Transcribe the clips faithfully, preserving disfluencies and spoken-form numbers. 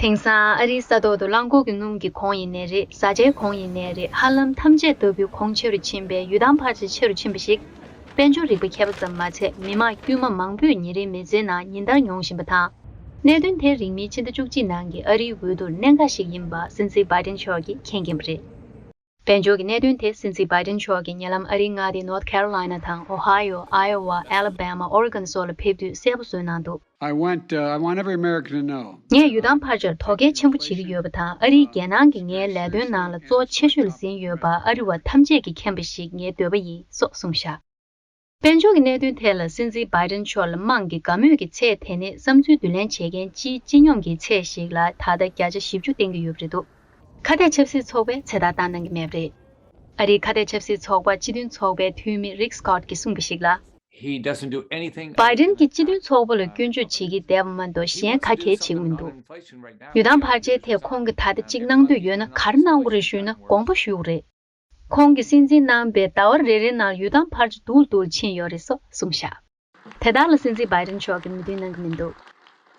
དེང་སང་ཨ་རིའི་ས་ཐོག་ཏུ་རླངས་འཁོར་གྱི་སྣུམ་གྱི་གོང་ཡིན་ནའི་རེད། བཟའ་བཅའི་གོང་ཡིན་ནའི་རེད། ཧ་ལམ་ཐམས་ཅད་ལྟ་བུའི་གོང་ཆེ་རུ་ཕྱིན་པས་ཡུལ་ཐང་ཕལ་ཆེར་ཆེ་རུ་ཕྱིན་པ་ཞིག་དཔལ་འབྱོར་རིག་པ་མཁས་པ་ཙམ་མ་ཚད་མི་དམངས་དཀྱུས་མ་མང་པོས་ཉིན་རེའི་མི་ཚེའི་ནང་ཉིན་ལྟར་མྱོང་བཞིན་པ་དང་། གནད་དོན་དེ་རིང་མིན་ཕྱི་ཟླ་བཅུ་གཅིག་ནང་གི་ཨ་རིའི་འོས་བསྡུར་གནད་འགག་ཞིག་ཡིན་པ་སྲིད་འཛིན་བྷའི་ཏིན་མཆོག་གིས་མཁྱེན་གྱིན་པ་རེད། དཔལ་འབྱོར་གྱི་གནད་དོན་དེ་སྲིད་འཛིན་བྷའི་ཏིན་མཆོག་གིས་ཉེ་ལམ་ཨ་རིའི་མངའ་སྡེ་North Carolina དང་Ohio, Iowa, Alabama, Oregon སོགས་ལ་ཕེབས་དུས་གསལ་པོ་བཟོས་གནང་འདུག North Carolina དང་Ohio, Alabama, Oregon སོགས་ལ་ཕེབས་དུས་གསལ་པོ་བཟོས་གནང་འདུག་ངས་ཡུལ་ཐང་ཕལ་ཆེར་དོ་གལ་ཆེན་པོ་བྱེད་ཀྱི་ཡོད་པ་དང་། ཨ་རིའི་རྒྱལ་ནང་གི་ངའི་ལས་དོན་ནང་ལ་གཙོ་ཆེ་ཤོས་ལ་ཟིན་ཡོད་པ་ཨ་རི་བ་ཐམས་ཅད་ཀྱིས་མཁྱེན་པ་ཞིག་ངའི་འདོད་པ་ཡིན་སོགས་གསུངས་བཞག་དཔལ་འབྱོར་གྱི་གནད་དོན་ཐད་ལ་སྲིད་འཛིན་བྷའི་ཏིན་མཆོག་ལ་དམངས་ཀྱི་དགའ་མོས་ཀྱི་ཚད་དེ་ནི་བསམ་ཚུལ་བསྡུ་ལེན་བྱེད་མཁན་སྤྱིའི་སྤྱི་སྙོམས་ཀྱི་ཚད་ཞིག་ལ་ད་ལྟ་བརྒྱ་ཆ་བཞི་བཅུ་བསྟན་གྱི་ཡོད་པ་རེད་འདུག་ཁ་གཏད་ཆབ་སྲིད་ཚོགས་པས་ཚེ་ཐར་བཏང་གནང་གི་མེད་པ་རེད། ཨ་རིའི་ཁ་གཏད་ཆབ་སྲིད་ཚོགས་པ་སྤྱི་མཐུན་ཚོགས་པའི་འཐུས་མི་Rick Scott གྱིས་གསུངས་པ་ཞིག་ལ། He doesn't do anything བྷའི་ཏིན་གྱིས་སྤྱི་མཐུན་ཚོགས་པ་ལ་སྐྱོན་བརྗོད་བྱེད་ཀྱི་བསྡད་པ་མ་གཏོགས་གཞན་ག་གེ་བྱེད་ཀྱི་མི་འདུག་ཡུལ་ཐང་ཕལ་ཆེར་ཐད་ཁོང་གིས་ད་ལྟ་གཅིག་གནང་འདོད་ཡོད་ན་ག་རེ་གནང་དགོས་རེད་ཞུས་ན་དགོངས་པ་ཞུ་དགོས་རེད། ཁོང་གིས་སྲིད་འཛིན་གནང་པའི་ཟླ་བ་རེ་རེའི་ནང་ཡུལ་ཐང་ཕལ་ཆེར་སྡུག་ལ་སྡུག་ལ་ཕྱིན་ཡོད་རེད་སོགས་གསུངས་བཞག་དེ་དག་ལ་སྲིད་འཛིན་བྷའི་ཏིན་མཆོག་གིས་མོས་མཐུན་གནང་གི་མི་འདུག་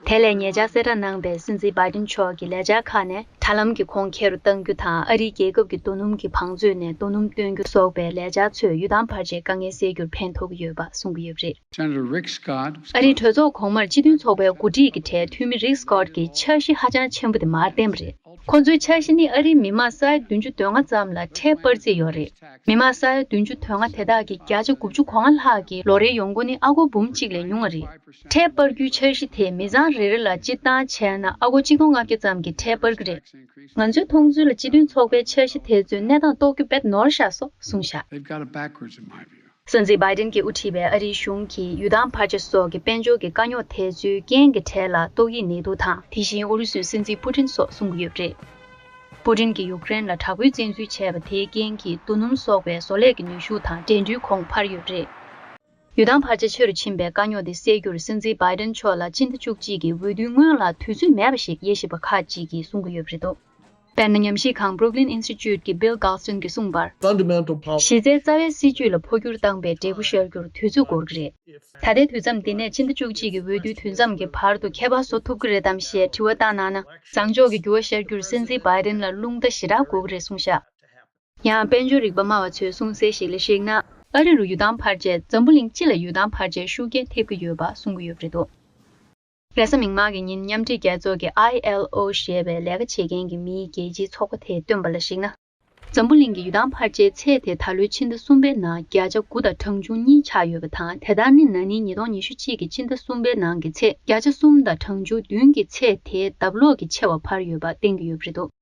དེ་ལས་ཉེ་ཆར་གསལ་བསྒྲགས་གནང་པའི་སྲིད་འཛིན་བྷའི་ཏིན་མཆོག་གི་ལས་འཆར་ཁག་ནས་དྲ་ལམ་གྱི་གོང་ཁེ་རུ་གཏང་རྒྱུ་དང་། ཨ་རིའི་རྒྱལ་ཁབ་ཀྱི་རྡོ་སྣུམ་གྱི་བང་མཛོད་ནས་རྡོ་སྣུམ་བཏོན་རྒྱུ་སོགས་པའི་ལས་འཆར་ཚོས་ཡུལ་ཐང་ཕལ་ཆེར་དཀའ་ངལ་སེལ་རྒྱུར་ཕན་ཐོགས་ཀྱི་ཡོད་པ་གསུང་གི་ཡོད་པ་རེད། Senator Rick Scott ཨ་རིའི་གྲོས་ཚོགས་གོང་མར་སྤྱི་མཐུན་ཚོགས་པའི་འགོ་ཁྲིད་ཀྱི་གྲས་འཐུས་མི་Rick Scott གྱིས་འཆར་གཞི་ཧ་ཅང་ཆེན་པོ་དེ་མར་བསྟན་པ་རེད། ཁོ་ཚོའི་འཆར་གཞི་ནི་ཨ་རིའི་མི་མང་ས་ཡ་བདུན་ཅུ་དོན་ལྔ་ཙམ་ལ་ཁྲལ་སྤར་རྩིས་ཡོད་རེད། མི་མང་ས་ཡ་བདུན་ཅུ་དོན་ལྔ་དེ་དག་གི་བརྒྱ་ཆ་དགུ་བཅུ་གོ་ལྔ་ལྷག་གི་ལོ་རེའི་ཡོང་སྒོ་ནི་ཨ་སྒོར་འབུམ་གཅིག་ལས་ཉུང་བ་རེད། ཁྲལ་སྤར་རྒྱུའི་འཆར་གཞི་དེས་མི་ཚང་རེ་རེ་ལ་སྤྱིར་བཏང་བྱས་ན་ཨ་སྒོར་ཆིག་སྟོང་ལྔ་བརྒྱ་ཙམ་གྱི་ཁྲལ་སྤར་གྱི་རེད། ང་ཚོའི་མཐོང་ཚུལ་ལ་སྤྱི་མཐུན་ཚོགས་པའི་འཆར་གཞི་དེ་ཚོས་གནས་སྟངས་རྟོགས་རྒྱུ་དཔེ་ནོར་ཤག་སོགས་གསུངས་བཞག They've got it backwards in my view. སྲིད་འཛིན་བྷའི་ཏིན་གྱིས་དབུ་ཁྲིད་པའི་ཨ་རིའི་གཞུང་གིས་ཡུལ་ཐང་ཕལ་ཆེར་སོགས་ཀྱི་དཔལ་འབྱོར་གྱི་དཀའ་རྙོག་དེ་ཚོའི་རྐྱེན་གྱི་གྲས་ལ་ཏོག་དབྱིབས་ནད་དུག་དང་། དེ་བཞིན་ཨུ་རུ་སུའི་སྲིད་འཛིན་པུ་ཏིན་སོགས་གསུང་གི་ཡོད་པ་རེད། པུ་ཏིན་གྱིས་ཡུཀ་རེན་ལ་དྲག་པོའི་བཙན་འཛུལ་བྱས་པ་དེའི་རྐྱེན་གྱིས་རྡོ་སྣུམ་སོགས་པའི་བཟོ་ལས་ཀྱི་ནུས་ཤུགས་དང་འགྲན་བསྡུར་གོང་འཕར་ཡོད་པ་རེད། ཡུལ་ཐང་ཕལ་ཆེར་ཆེ་རུ་ཕྱིན་པའི་དཀའ་རྙོག་དེ་སེལ་རྒྱུར་སྲིད་འཛིན་བྷའི་ཏིན་མཆོག་ལ་ཕྱི་ཟླ་བཅུ་གཅིག་གི་འོས་བསྡུའི་སྔོན་ལ་དུས་ཚོད་མེད་པ་ཞིག་དབྱེ་ཞིབ་པ་ཁག་ཅིག་གིས་གསུང་གི་ཡོད་པ་རེད་འདུག་དཔེར་ན། ཉམས་ཞིབ་ཁང་Brooklyn Institute གི་Bill Galston གྱིས་གསུངས་པར། Fundamental policy གཞི་རྩའི་རྩ་བའི་སྲིད་ཇུས་ལ་འཕོ་འགྱུར་བཏང་པའི་འབྲས་བུ་ཤར་རྒྱུར་དུས་ཚོད་འགོར་གྱི་རེད། ད་ལྟའི་དུས་མཚམས་འདི་ནས་ཕྱི་ཟླ་བཅུ་གཅིག་གི་འོས་བསྡུའི་དུས་མཚམས་ཀྱི་བར་དུ་ཁྱད་པར་བཟོ་ཐུབ་ཀྱི་རེད་དམ་ཞེས་དྲི་བ་བཏང་གནང་ན། བཟང་ཕྱོགས་ཀྱི་འགྱུར་བ་ཤར་རྒྱུར་སྲིད་འཛིན་བྷའི་ཏིན་ལ་རླུང་རྟ་ཞེ་དྲག་འགོར་གྱི་རེད་གསུངས་བཞག་ཡང་། དཔལ་འབྱོར་རིག་པ་སྨྲ་བ་ཚོས་གསུངས་གསལ་ཞིག་ལ་གཞིགས་ན། ཨ་རི་རུ་ཡུལ་ཐང་ཕལ་ཆེར་འཛམ་བུ་གླིང་སྤྱི་ལ་ཡུལ་ཐང་ཕལ་ཆེར་ཤུགས་རྐྱེན་ཐེབས་ཀྱི་ཡོད་པ་གསུང་གི་ཡོད་པ་རེད་འདུག་རེས་གཟའ་མིག་དམར་གྱི་ཉིན་མཉམ་འབྲེལ་རྒྱལ་ཚོགས་ཀྱི་I L O ཞེས་པའི་ལས་ཀ་བྱེད་མཁན་གྱི་མིའི་རྒྱལ་སྤྱིའི་ཚོགས་པ་དེས་བཏོན་པ་ལ་གཞིགས་ན། འཛམ་བུ་གླིང་གི་ཡུལ་ཐང་ཕལ་ཆེར་ཚད་དེ་ད་ལོའི་ཕྱི་ཟླ་གསུམ་པའི་ནང་བརྒྱ་ཆ་དགུ་དང་གྲངས་ཆུང་གཉིས་ཆགས་ཡོད་པ་དང་། དེ་ལྟར་ནི་ན་ནིང་ཉིས་སྟོང་ཉི་ཤུ་གཅིག་གི་ཕྱི་ཟླ་གསུམ་པའི་ནང་གི་ཚད་བརྒྱ་ཆ་གསུམ་དང་གྲངས་ཆུང་བདུན་གྱི་ཚད་དེ་ལྡབ་ལོག་གི་ཆེ་བ་འཕར་ཡོད་པ་བསྟན་གྱི་ཡོད་པ་རེད་འདུག་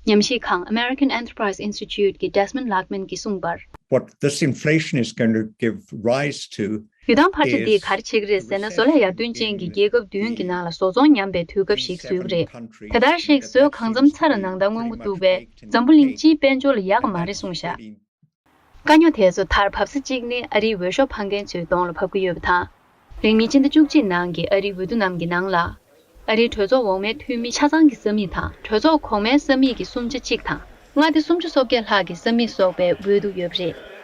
ཉམས་ཞིབ་ཁང་American Enterprise Institute གི་Desmond Lachman གྱིས་གསུངས་པར། What this inflation is going to give rise to ཡུལ་ཐང་ཕལ་ཆེར་འདིས་ག་རེ་བྱེད་ཀྱི་རེད་ཟེར་ན། བཟོ་ལས་ཡར་ཐོན་ཅན་གྱི་རྒྱལ་ཁབ་བདུན་གྱི་ནང་ལ་བཟོ་ཚོང་ཉམས་པའི་དུས་སྐབས་ཤིག་བཟོས་ཀྱི་རེད། དེ་ལྟར་ཞིག་བཟོས་གང་འཚམ་ཚར་ནང་ལྟར་སྔོན་འགོ་བཙུགས་པས་འཛམ་བུ་གླིང་སྤྱིའི་དཔལ་འབྱོར་ལ་ཡག་གི་མ་རེད་གསུངས་བཞག་དཀའ་རྙོག་དེ་ཚོ་མཐར་བབས་ས་གཅིག་ནི་ཨ་རིའི་འོས་ཤོག་འཕང་མཁན་ཚོའི་གདོང་ལ་བབས་ཀྱི་ཡོད་པ་དང་། རིང་མིན་ཕྱི་ཟླ་བཅུ་གཅིག་ནང་གི་ཨ་རིའི་འོས་བསྡུ་རྣམས་ཀྱི་ནང་ལ། ཨ་རིའི་གྲོས་ཚོགས་འོག་མའི་འཐུས་མི་ཆ་ཚང་གི་ས་མིག་དང་། གྲོས་ཚོགས་གོང་མའི་ས་མིག་གི་སུམ་ཆ་གཅིག་དང་། མངའ་སྡེ་སུམ་ཅུ་སོ་བརྒྱད་ལྷག་གི་ས་མིག་སོགས་པའི་འོས་བསྡུ་ཡོད་པ་རེད།